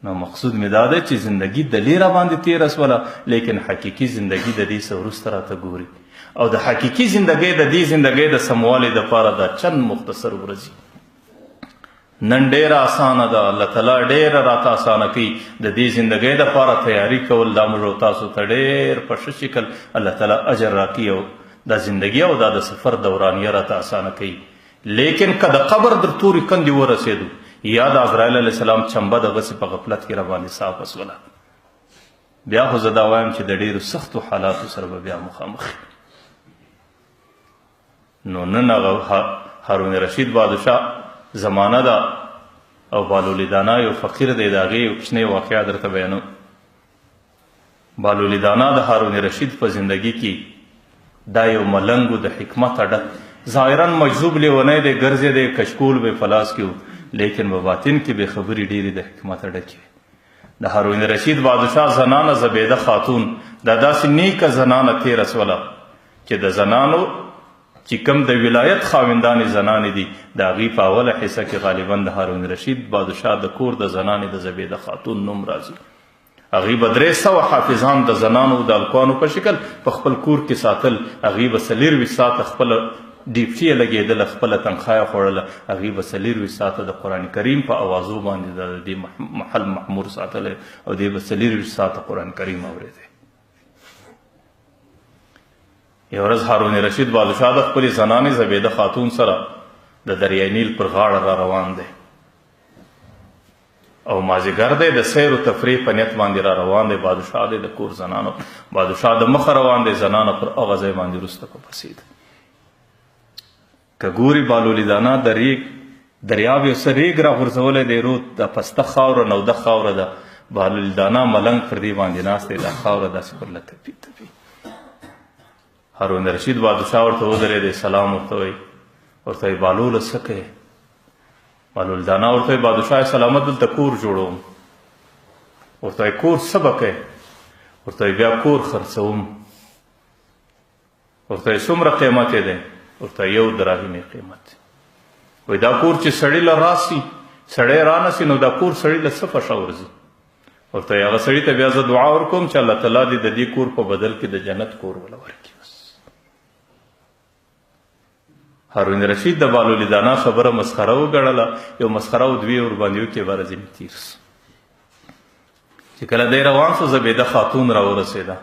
نو مقصود مې دا دی چې زندگی د لې را باندې تېره سوله، لیکن حقیقي زندگی د دې څه وروسته راته ګوري. او د حقیقي زندګۍ د دې زندګۍ د سموالي دپاره دا چند مختصر ورځي نن ډېره اسانه ده. الله تعالی ډېره راته اسانه کوي د دې زندګۍ دپاره تیاری کول. دا موږ او تاسو ته ډېر په ښه شکل الله تعالی اجر راکوي او دا زندګي او دا د سفر دورانیه راته اسانه کوي. لیکن که د قبر در تورې کندې ورسېدو یا د عزرائیل علیه السلام چمبه دغسې په غفلت کې راباندې صافه سوله، بیا خو زه دا وایم چې د ډېرو سختو حالاتو سره به بیا مخامخ. نو نن هغه هارون رشید بادشاه زمانه ده او بالولي دانا یو فقیر دی، د هغې یو کوچنۍ واقعه درته بیانوم. بالولي دانا د هارون رشید په زندګي کې دا یو ملنګ و د حکمته ډک، ظاهرا مجذوب لیونی دی، ګرځې دی، کشکول به یې په لاس کې و، لیکن په باطن کې به خبرې ډېرې د حکمته ډکې وې. د هارون رشید بادشاه زنانه زبیده خاتون دا داسې نیکه زنانه تېره سوله چې د زنانو چې کوم د ولایت خاوندانې زنانې دي، د هغې په اوله حصه کې غالبا د هارون رشید بادشاه د کور د زنانې د زبیده خاتون نوم راځي. هغې به 300 حافظان د زنانو د الکوانو په شکل په خپل کور کې ساتل. هغې به 24 ساعته خپله ډیپټي یې لګېدله، خپله تنخوا یې خوړله. هغې به 24 ساعته د قرآن کریم په اوازو باندې د دې محل محمور ساتلی او دې به 24 ساعته قرآن کریم اورېدی. یو ورځ هارون رشید بادشاه د خپلې زنانې زبیده خاتون سره د دریای نیل پر غاړه را روان دی او مازیګر دی، د سیر و تفریح په نیت باندې را روان دی. بادشاه دی د کور زنانو، بادشاه د مخه روان دی، زنانه پر هغه ځای باندې وروسته په پسې ده. که ګوري بالولي دانا د ریګ دریاب یو څه ریګ راغورځولی دی، رود د پسته خاوره نوده خاوره ده. بالولي دانا ملنګ پر دې باندې ناست دی، دا خاوره داسې پر له تپي تپي. هارون رشید بادشاه ورته ودرېدی، سلام ورته وایي، ورته وایي بالوله څه کوې؟ بالول دانا ورته وایي بادشاه سلامت دلته کور جوړوم. ورته وایي کور څه به کوې؟ ورته وایي بیا کور خرڅوم. ورته وایي څومره قیمت یې دی؟ ورته یو دراهم یې قیمت دی. وایي دا کور چې سړي له راسي، سړی رانسي، نو دا کور سړي له څه فشه ورځي؟ ورته هغه سړي ته بیا زه دعا ورکوم چې الله تعالی دې د دې کور په بدل کې د جنت کور وله ورکړي. بس هارون رشید د بالولي دانا خبره مسخره وګڼله، یو مسخره او دوې ورباندې وکړې، باره ځینې تېر سو. چې کله دی روان سو، زبیده خاتون راورسېده.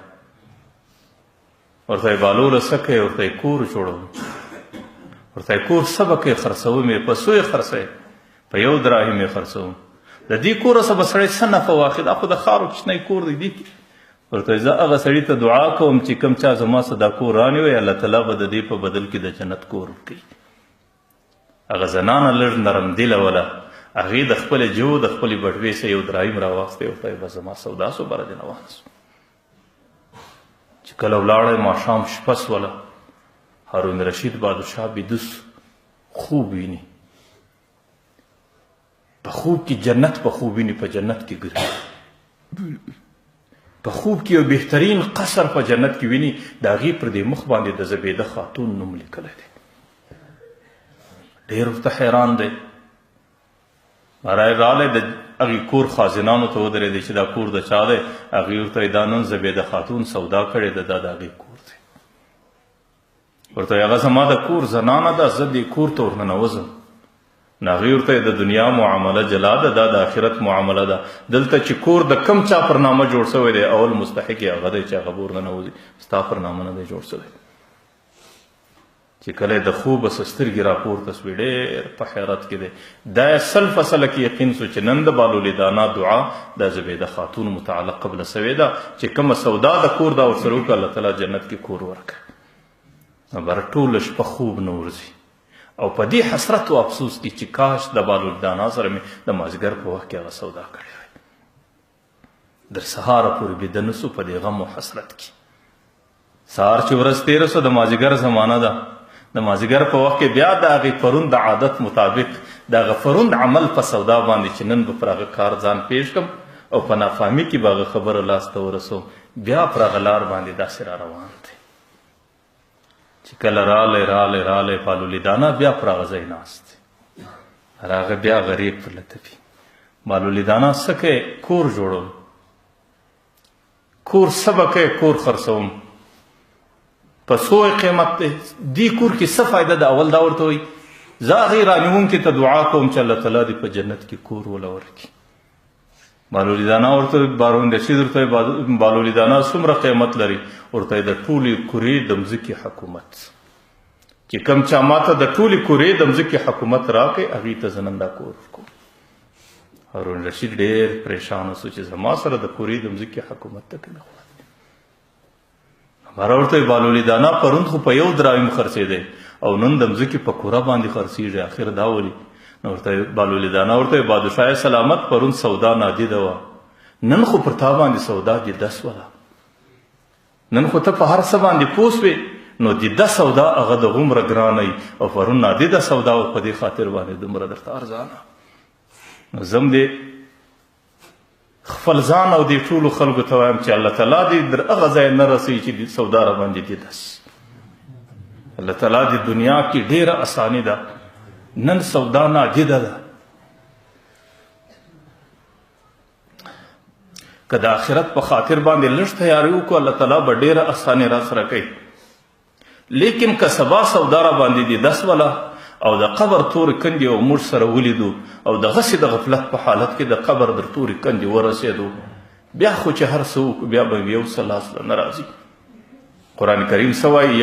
ورته یې بالوله څه کوې؟ ورته یې کور جوړوم. ورته یې کور څه به کوې؟ خرڅوم یې. په څو یې خرڅوې؟ په یو دراهم یې خرڅوم. د دې کوره څه به سړی څه نفع واخلي؟ دا خو د ښارو کوچنی کور دی. دې کې ورته زه هغه سړي ته دعا کوم چې کوم چا زما څه دا کور رانیوی، الله تعالی به د دې په بدل کې د جنت کور ورکوي. هغه زنانه لږ نرم دله وله، هغې د خپلې جو د خپلې بټوې څخه یو دراهم راواخیستی، ورته یې بس زما سودا سو، بره دې روان سو. چې کله ولاړی ماښام شپه سوله، هارون رشید بادشاه بیده سو، خوب ویني. په خوب کې جنت په خوب ویني، په جنت کې ګرځي، په خوب کې یو بهترین قصر په جنت کې ویني. د هغې پر دې مخ باندې د زبیده خاتون نوم لیکلی دی. ډېر ورته حیران دی. راغلی د هغې کور خازنانو ته ودرېدی چې دا کور د چا دی؟ هغې ورته وایي دا نن زبیده خاتون سودا کړې ده، دا د هغې کور دی. ورته وایي هغه زما د کور زنانه ده، زه دې کور ته ورننوځم. نو هغې ورته د دنیا معامله جلا ده، دا د آخرت معامله ده. دلته چې کور د کم چا پر نامه جوړ سوی دی، اول مستحق یې هغه دی چې هغه به ورننوځي، ستا پر نامه نه دی جوړ سوی. چې کله یې د خوبه څه سترګې راپورته سوې، ډېر په حیرت کې دی. دا یې سل فصله کې یقین سو چې نن د بالولي دانا دعا د زبیده خاتون متعلق قبله سوې ده چې کومه سودا د کور دا ورسره وکړه، الله تعالی جنت کې کور ورکړه. نو بره ټوله شپه خوب نه ورځي او په دې حسرت او افسوس کې چې کاش د بالولي دانا سره مې د مازدیګر په وخت کې هغه سودا کړې وای. در سهاره پورې بیده نه سو په دې غم او حسرت کې. سهار چې ورځ تېره سوه، د مازدیګر زمانه ده، د مازدیګر په وخت کې بیا د هغې پرون د عادت مطابق د هغه پرون عمل په سودا باندې چې نن به پر هغه کار ځان پېښ کړم او په نافهمي کې به هغه خبره لاسته ورسوم، بیا پر هغه لار باندې داسې را روان دی. چې کله رالی رالی رالی پالولي دانا بیا پر هغه ځای ناست دی، راغی بیا غریب پر لتپي. بالولي دانا څه کوې؟ کور جوړوم. کور څه به کوې؟ کور خرڅوم. په څو یې قیمت دی؟ دې کور کې څه فایده ده؟ اول دا ورته وایي زه هغې رانیوونکي ته دعا کوم چې الله تعالی دې په جنت کې کور وله ورکړي. بالولي دانا ورته هارون رشید ورته بالولي دانا څومره قیمت لري؟ ورته د ټولې کورې د مځکې حکومت، چې کوم چا ماته د ټولې کورې د مځکې حکومت راکړي هغې ته زه نن دا کور ورکوم. هارون رشید ډېر پریشانه سو چې زما سره د کورې د مځکې حکومت ته کومې خوا دی. هماره ورته بالولي دانا پرون خو په یو دراویم خرڅېدی او نن د مځکې په کوره باندې خرڅېږي، اخر دا ولي؟ نو ورته بالولي دانا ورته بادشاه سلامت پرون سودا نادیده وه، نن خو پر تا باندې سودا دیده سوله، نن خو ته په هر څه باندې پوه سوې، نو دیده سودا هغه د غومره ګرانه وي او پرون نادیده سودا وه، په دې خاطر باندې دومره درته ارزانه. نو زه هم دې خپل ځان او دې ټولو خلکو ته وایم چې الله تعالی دې در هغه ځای نه رسوي چې سودا را باندې دیده سي. الله تعالی دې دنیا کې ډېره اساني ده، نن سودا نادیده ده. که د آخرت په خاطر باندې لږ تیاري وکړو الله تعالی به ډېره اساني را سره کوي، لیکن که سبا سودا را باندې دیده سوله او د قبر تورې کندې او موږ سره ولیدو او د غسې د غفلت په حالت کې د قبر در تورې کندې ورسېدو، بیا خو چې هر څه وکړو بیا به یو څه لاس له نه راځي. قرآن کریم څه وایي؟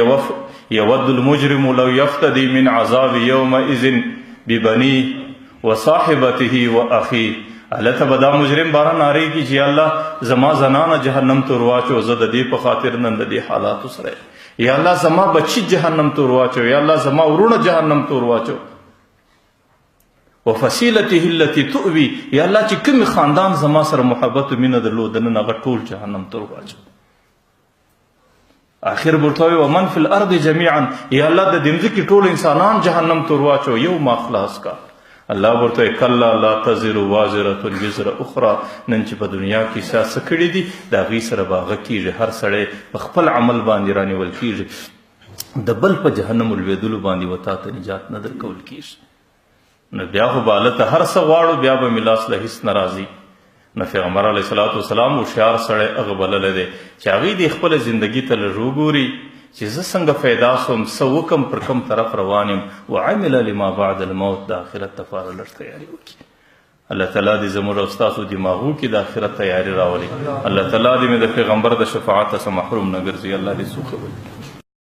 یود المجرم لو یفتدي من عذاب یومئذ ببنيه وصاحبته واخيه. هلته به دا مجرم باره نارې کړي چې یا الله زما زنانه جهنم ته ورواچو، زه د دې په خاطر نن د دې حالاتو سره یم. یا الله زما بچي جهنم ته ورواچو، یا الله زما وروڼه جهنم ته ورواچو. وفصیلته التي تؤوي، یا الله چې کوم خاندان زما سره محبت او مینه درلوده نن هغه ټول جهنم ته ورواچو. آخر ورته وایي ومن فی الارض جمیعا، یا الله د دې مځکې ټول انسانان جهنم ته ورواچو، یو ما خلاص کا. الله ورته وایي کلا لا تزر وازرة وزر اخرى. نن چې په دنیا کې څه څه کړي دي د هغې سره به هغه کېږي، هر سړی په خپل عمل باندې رانیول کېږي، د بل په جهنم لوېدلو باندې و تا ته نجات نه درکول کېږي. نو بیا خو به هلته هر څه غواړو، بیا به مې لاس له هېڅ نه راځي. نو پیغمبر علیه الصلاة والسلام هوښیار سړی هغه بللی دی چې هغوی دې خپله زندګي ته لږ وګوري چې زه څنګه پیدا سوم، څه وکم، پر کوم طرف روان یم، وعمل لما بعد الموت، د آخرت لپاره لږ تیاري وکړي. الله تعالی دې زموږ او ستاسو دماغو کې د آخرت تیاري راولي. الله تعالی دې مې د پیغمبر د شفاعت څخه محروم نه ګرځي. الله دې څوک وکړي.